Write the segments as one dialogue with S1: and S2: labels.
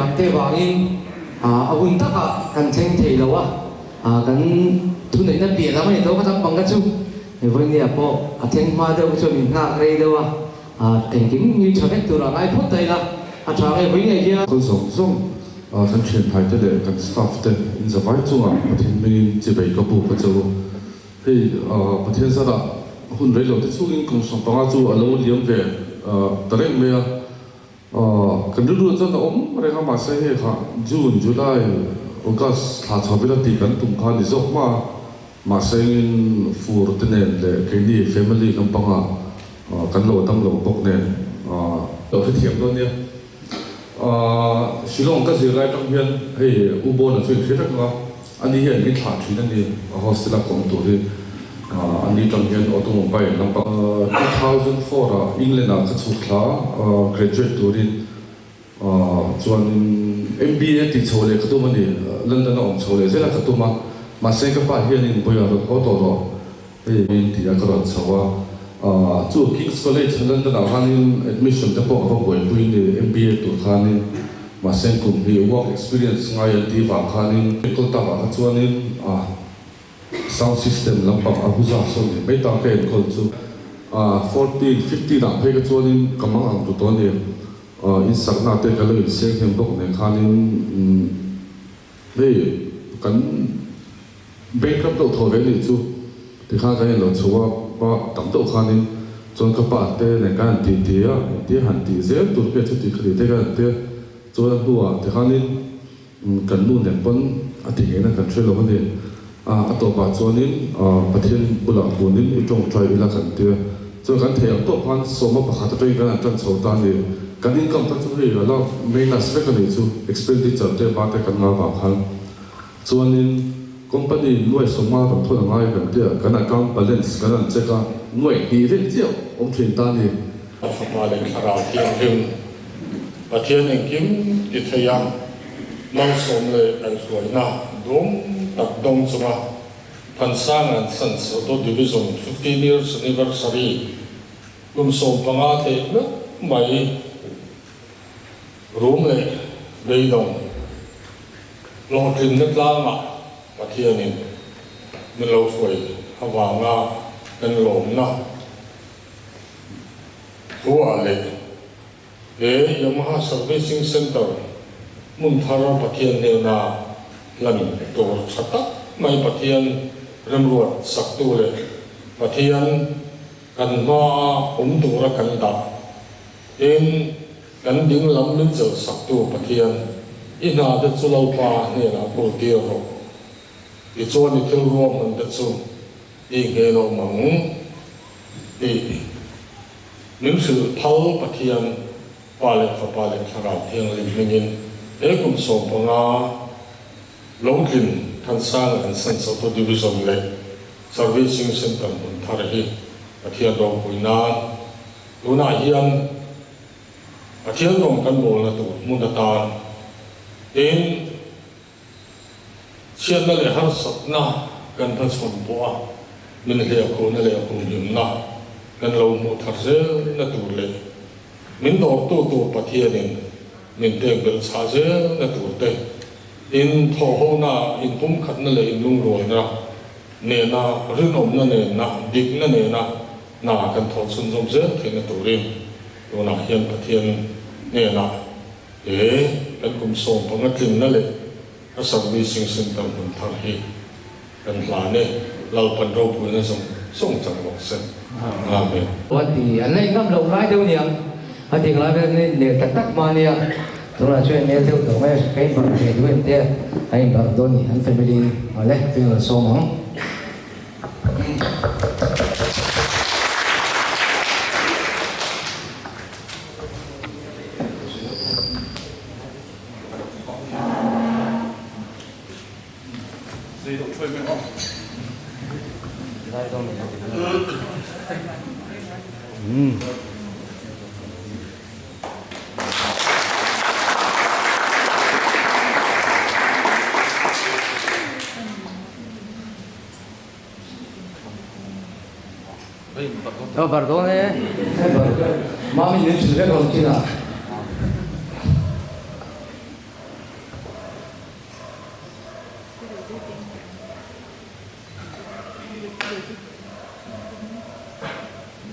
S1: midang te vangin a hun takah kan thleng thei lo a, kan thuneihna piah lam a ni tawh ka tam pang ka chu. Vawinia pawh a thleng hma deuh chuan min nghak rei deuh a, engkim hi tha vek turah ngai phawt ta ila a tha nge vawi ngei hian.
S2: Khawl zawng zawng kan thianthai te leh kan staff te inzavai chungah Pathian hmingin chivei ka buk a che u. Hei Pathian zarah hun rei lo te chungin kum 15 chu a lo liam ve ta reng mai a. Kan rilru chuan a awm reng a, mahse hei kha June, July, August thla chho vela tih kan tum kha a ni zawk hma a. Mahse engin fur te nen leh keini family lampanga kan lo dam lo bawk nen lo hrethiam dawn nia. Shillong ka zir lai tang hian hei U Bona chu inhre vek ang a, ani hian min thlah thin a ni, a hostel a ka awm tur hi ani tang hian automobile lampang 2004 ah England ah ka chhuk thla graduate turin chuanin MBA tih chho leh ka tum a ni, London a awm chho leh zel a ka tum a, mahse ka pa hianin Boya rawn haw tawh rawh. Hei min ti a ka rawn chho a, chu King's College London ah khanin admission te pawh ka va buaipui ni MBA tur khanin mahse kum hi work experience ngai an tih vang khanin enkawl tak ah kha chuanin sound system lampang Ahuja sawn ni mai ta ka enkawl chu 14, 15 ah phei kha chuanin ka mang ang tu tawh a ni insakna te ka lo inseng hnem bawk nen khanin Hei kan bankrupt deuh thaw ve nih chu tikhan kan inlo chho a, pa tam deuh khanin chuan ka pa te nen kan han ti ti a, engtia han tih zel tur nge chuti khati te kan han ti a, chuan a hnuah tikhanin kan nu nen pawn a ti ngei na kan hre lo a ni. A tawpah chuanin Pathian bulah kunin i tawngtai ila kan ti a, chuan kan thei ang tawp khan sawma pakhat atangin kan han tan chho ta a ni. Kan income kha chu hei a la minus vek a nih chu, expenditure te ba te kan ngah vang khan. Chuanin company nuai sawma rawn thawn a ngai kan ti a, kan account balance kan han check a, nuai hnih vel chiah awm thin ta a ni.
S3: A Fapa leh Thlarau Thianghlim Pathian engkim ti thei a, malsawm leh kaihhruaina dum tak dawng chunga Thansang and Sons Auto Division 15 Years Anniversary kum 15 teh meuh mai rum leh beidawng hlawhtlinna tlangah Pathianin min lo hruai avanga kan lawmna Thu-ah leh he Yamaha Servicing Centre hmun thar Pathian hnena hlan tur tha tak mai Pathian remruat saktu leh Pathian kan hmaa awm tura kan dah in kan ding lam min chelh saktu Pathian i hna te chu Lalpa hnenah kultir rawh. Tichuan i thil ruahman te chu i nghelawm ang tih min hrilh phal Pathian Pa leh Fapa leh Thlarau Thianghlim hmingin he kum 15 Lawngtlin Thansang and Sons Auto Division leh Servicing Centre hmun thar hi Pathian ropui nan tunah hian Pathian rawng kan bawlna tur hmun atan tin Chhiatna leh harsatna kan hmachhawn pawh a, min hliahkhuhna leh humhimna kan lo hmuh thar zelna tur leh min dawrtu tur Pathianin min pek belh chhah zelna tur te, in thawhhona, inpumkhatna leh inlungrualna nena rinawmna nena dikna nena hna kan thawh chhunzawm zel theihna turin tunah hian Pathian hnenah He kan kum 15 tlinna leh a servicing centre hmun thar hi kan hlan e, Lalpan ropuina zawng zawng chang bawk se. Amen.
S1: A ti, an la ingam loh lai deuh niang, a ti ngai vel ni nel tak tak hma nia, tunah chuan nel deuh tawh mai a, ka inbarh ve duh em te a inbarh dawn ni, an family in awle tuin rawn sawm ang. Bar dawn e. Mami min hrilh vek rawn chin a.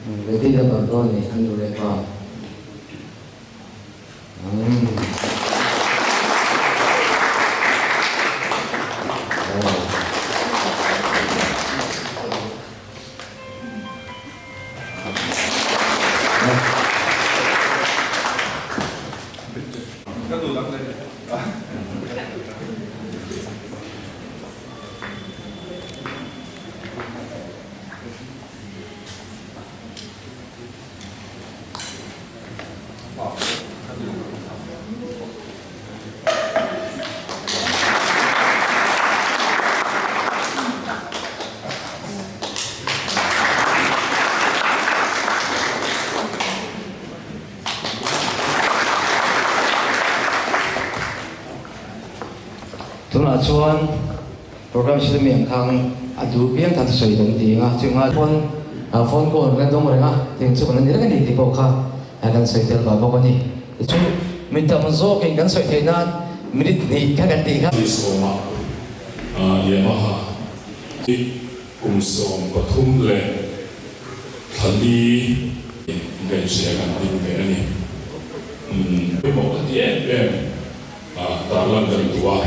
S1: Betty a bar dawn a ni an nu leh pa. Tunah chuan program chu mi ang khang a duh piang khan sawi kan ti ang a, chunga phone phone call kan dawng reng a, tiang chu kan la ni reng a ni tih pawh kha kan sawi tel vah bawk a ni. Tichu mi tam zawkin kan sawi theih nan minute hnih kha kan tih kha.
S4: Ni sawma Yamaha hi kum 13 leh thla li ingaihhria kan ding ve a ni. Pawimawh ka ti em em tarlan kan duh a.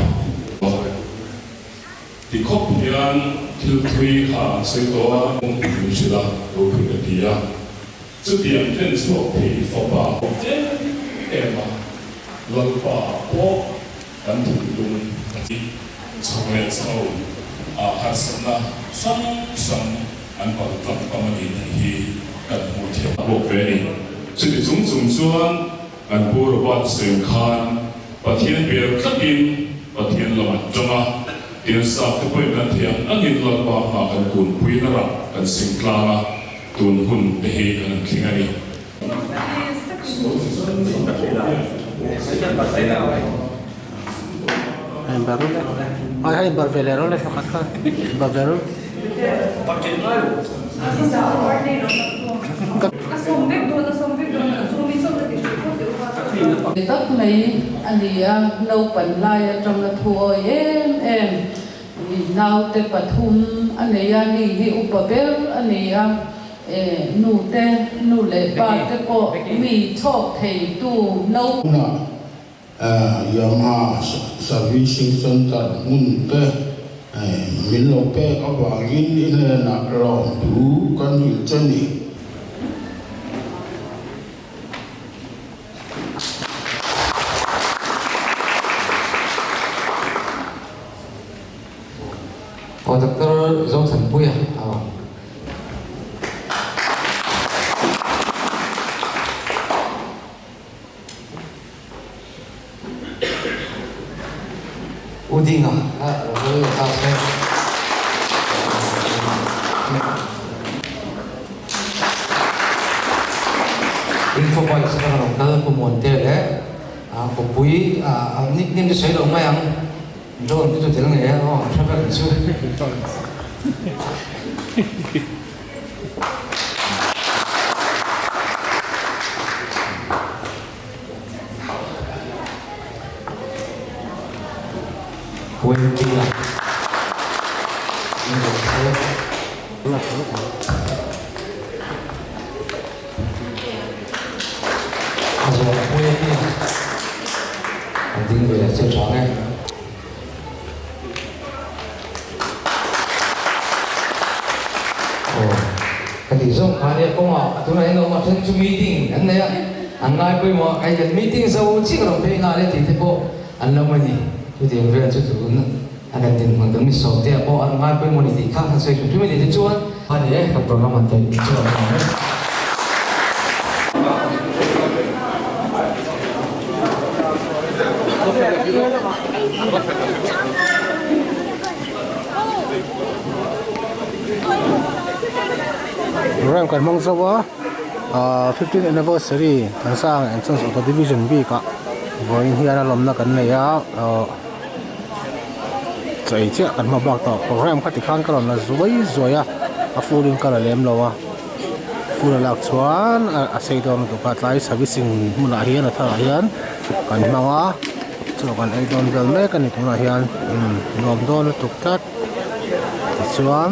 S4: Ti khawp hian thil thui kha an sawi tawh a, min hrilh a, ropui ka ti a. Chutiang hlen chhuak thei fapa awm em em a, Lalpa pawh kan thinlung a ti. Chhak leh chho ah harsatna hrang hrang an pal tlang tam a ni tih hi kan hmuh thiam bawk ve a ni. Chuti chung chung chuan kan Pu Robert Seng khan Pathian bel tlatin Pathian lam an tang a, tin sap te pawhin kan thei ang angin Lalpa hma kan kunpui na rah kan seng tlang a, tun hun te hi kan han thleng a ni.
S5: Tak mai a ni a, naupan lai atanga thu awi em em naute pathum a nei a, ni hi upa ber a ni a. Nu te, nu leh pa te pawh mi chhawk thei tu no.
S6: Hmunah Yamaha Servicing Centre hmun te min lo pek avangin i hnenah lawmthu kan hrilh che ni.
S1: Aw Doctor Zothanpuia aw. U Dinga a lo kal leh ta se. Infobike atanga lo kal Pu Muante leh Kawpui a nickname chu sawi lo mai ang. John chu tel ngei a aw hre vek chu. Wendy a A zual pui a nia. A ding ve leh chiah tha nge. Aw ka tih zawng kha nia kawngah tunah hian awm a then chu meeting an nei a, an ngai pawimawh a, kei kan meeting zo chiah ka rawn phei nghal e tih te pawh an lo a ni. Chutiang vel chu tun a kan dinhmun kan mi sawm te ah pawh an ngai pawimawh ni tih kha kan sawi hrim hrim a ni tichuan a ni e ka program an taih chu a ni e.
S7: Program kan hmang zo a ahh 15th anniversary Thansang and Sons Auto Division bik ah vawiin hian a lawmna kan nei a ahh chaw ei chiah kan hma bak tawh program kha tikhan ka rawn la zuai zuai a a full in ka la lem lo a full a lak chuan a sei dawn lutuk a tlai servicing hmunah hian a tharah hian kan hmang a chaw kan ei dawn vel mek a ni tunah hian umm nuam dawn lutuk tlat tichuan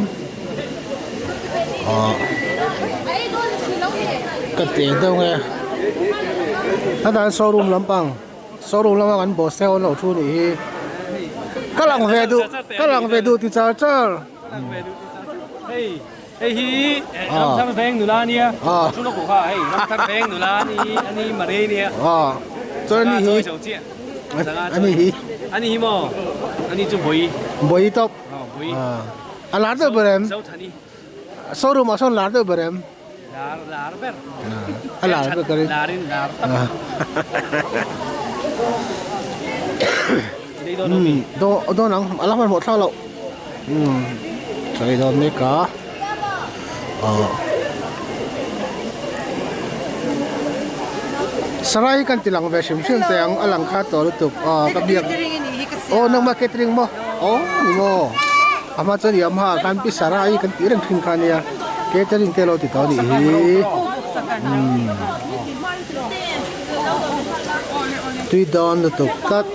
S7: ahh. Ka ti eng deuh nge hetah hian showroom lampang showroom lama kan boss te ho an lo thu nih hi ka lang ve duh ka lang ve duh ti char char.
S8: Hei hi Ramthar Veng nula a nia, thu lawk kha hei Ramthar Veng nula a ni a ni Marei a nia.
S7: Chuan ani hi ani hi
S8: ani hi maw ani chu Bawi
S7: Bawi tawp a lar deuh ber em showroom ah sawn lar deuh ber em
S8: lar lar ber
S7: a lar ber ka ring
S8: lar in lar tak
S7: dawn ang a la hmanhmawh thlak loh. Umm chaw ei dawn mek a ahh sarai kan ti lang ve hrim hrim teh ang a lang kha tawh lutuk ahh ka biak aw nangmah catering maw aw ni maw a hma chuan yamaha khan pi sarai kan tih reng thin kha ania catering te lo ti tawh a nih hi umm tui dawn lutuk tlat.